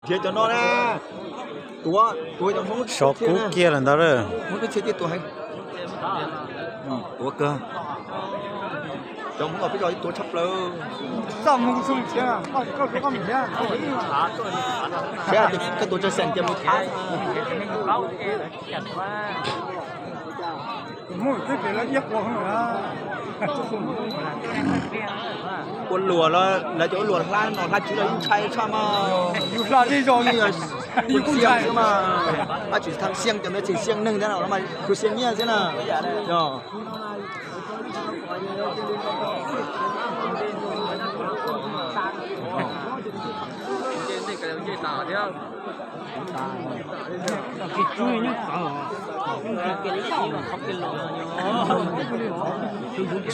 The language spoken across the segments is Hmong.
Nrhiav cov no na. Tuav, tuav cov Hmoob. Sov kub kiag lawm ntawd lawm. Hmoob peb txhia tuav heev. Tuav kawg. Cov Hmoob los peb cov tuav tshaj plaws. Koj tuav tsawg xees ces mus thav. Ua luam los lawv cov ua luam hlab no hlab tswv los yeej ntshai tshaj mas. Yus hlab zej zog li, yus kuj ntshai xwb mas. Hlab tswv thaj xiab cov ntawd tsis xiab neeg thiab no mas kuj xiab nyiaj xwb na.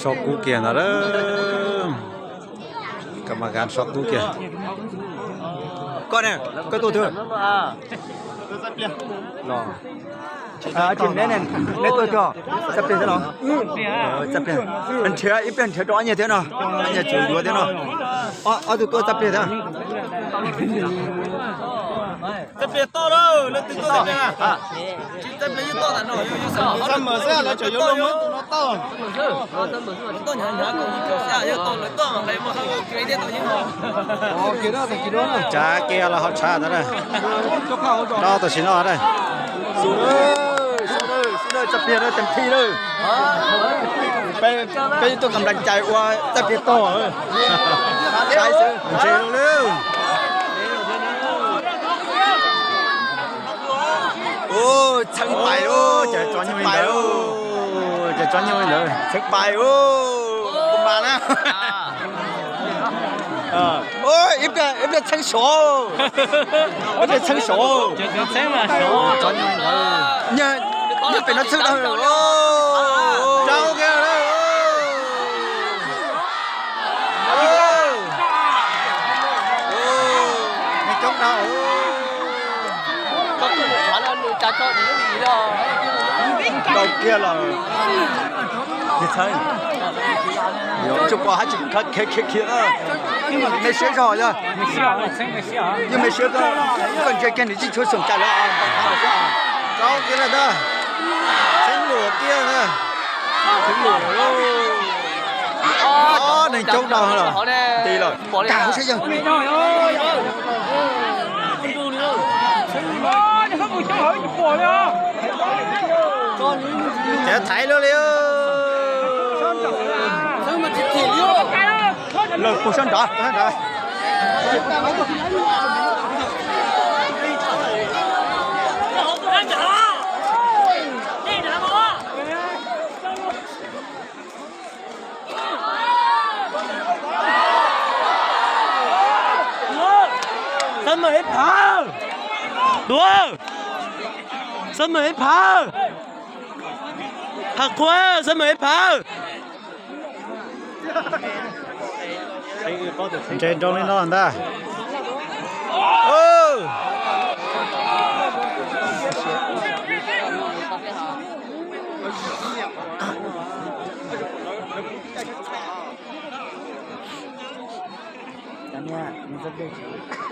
Sov kub kiag ntawd lawm. Kab mas kab sov kub kiag. Koj ne, koj tuaj twg? Neb tuaj cog txaj pliag thiab los? Nrhiav ib pliag nrhiav rau ob nyiag thiab no. Ob nyiag tsuas yuav thiab no. Ob tug tuaj txaj pliag thiab. Txaj pliag toj lawm, leej twg tuaj txaj pliag? Tsis txaj pliag yeej toj tam no. Txaj mas xwb lawv tseem yuav luag muab tus no toj. Txaj kiag los ho tshaj ntawd na. Rau tam sim no na. Xub na, xub na, txaj pliag na, tes thij na. Peb tuaj kam nplaim cais ua txaj pliag tog. Saib xwb ntse lawm. Txheeb pais lauj, txheeb pais lauj, ces tso nyuj li ntawd, txheeb pais lauj, kuv mas na. Ib pliag, ib pliag txheeb sov, ib pliag txheeb sov. Nyob pem no txheeb dawb. Neeg coob dawb. Tau kiag lawm. Txheeb, tsis pom hab tsis khiav khiav khiav na. Me siab zog yog, yeej me siab koj, koj ntsia kiag nws tsis tshua xoom cai lawm. Tau kiag lawm ntag. Txheeb luam kiag na. Txheeb luam lawm. Neeg coob dawb lawm. Nti lawm. Kag hauv siab yawg. Ces thaiv luaj li. Lawm puag sab nrad, sab nrad. Xab mas ib phav. Tuav. Xab mas ib phav. Phaj Qhua, xab mas ib phav. Ntses nroo li no ntag.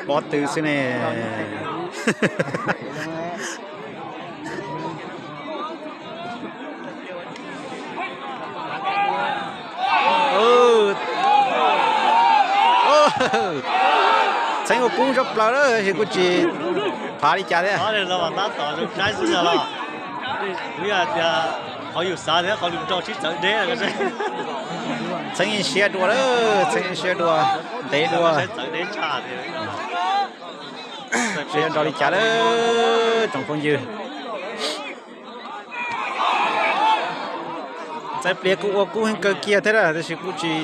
Pob tw xwb ne. Txheeb ua kub tshaj plaws lawm, kuj tsis phav li cas thiab. Txheeb yeej siab dua lawm, Txheeb yeej siab dua, ntev dua. Tsis nrov li cas lawm tsoom phooj ywg. Txaij Pliav kuj ua kub heev kawg kiag thiab, tab sis kuj tsis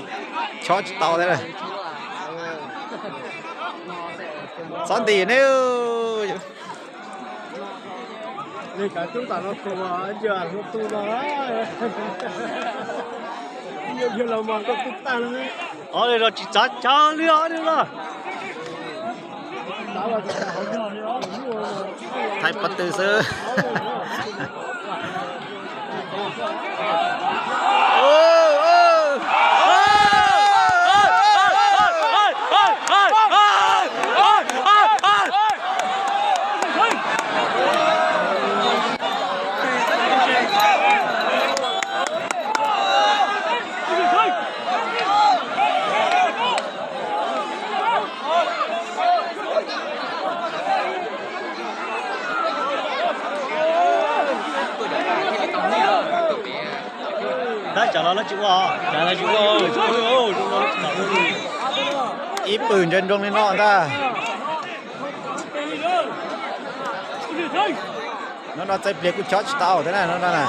chob tsis tau thiab. Txhob ntim ne. Ob li los tsis txhob chob li ob li los. Thaij pob tw xwb. Ib pwm ntsawg nroos li no ntag. Hnub no txawj pliag kuj chob tsis tau thiab na hnub no na.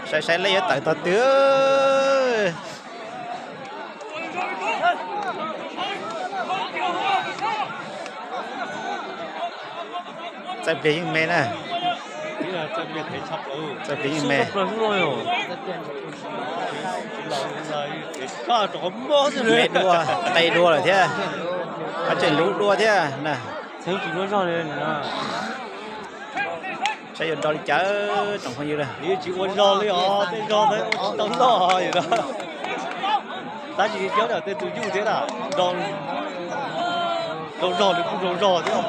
Saib saib lej yuav tawm tog twg. Txawj pliag yeej me na. Txawj pliag yeej me. Me dua, qe dua lawm thiab. Qab tseem luv dua thiab na. Saib yuav nrau li cas tsoom phooj ywg. Tsis ua zog li os, tej zog ua tsis tau loj. Tab sis cov tej tus yug thiab na, nrau zog li kuj nrau zog thiab.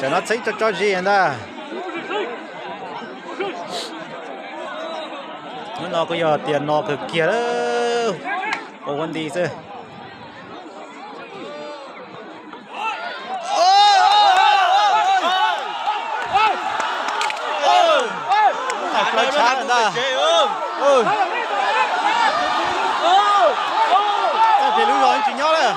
Tam no txheeb tso tso zis ntag. Hnub no kuj yog tias no kawg kiag lawm, ua ua nti xwb. Txawj pliag lub zog tsis nyob lawm.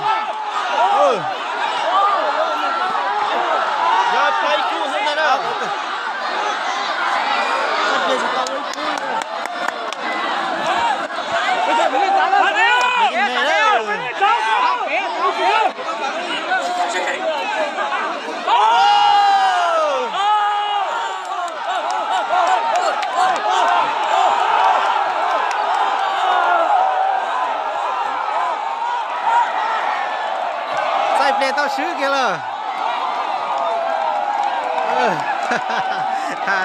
Txawj pliag tau swb kiag lawm.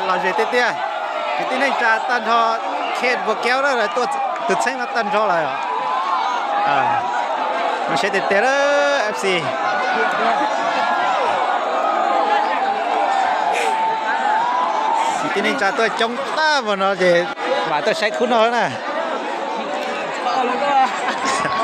Los ze tiag tiag. Kwv tij neej tsa tag nrho, khe npua kaub lawm, tus txheeb no tag nrho lawm. Mus saib tiag tiag lawm F C. Kwv tij neej tsa tuaj coob tag npaum no ces mam tuaj saib khub no na.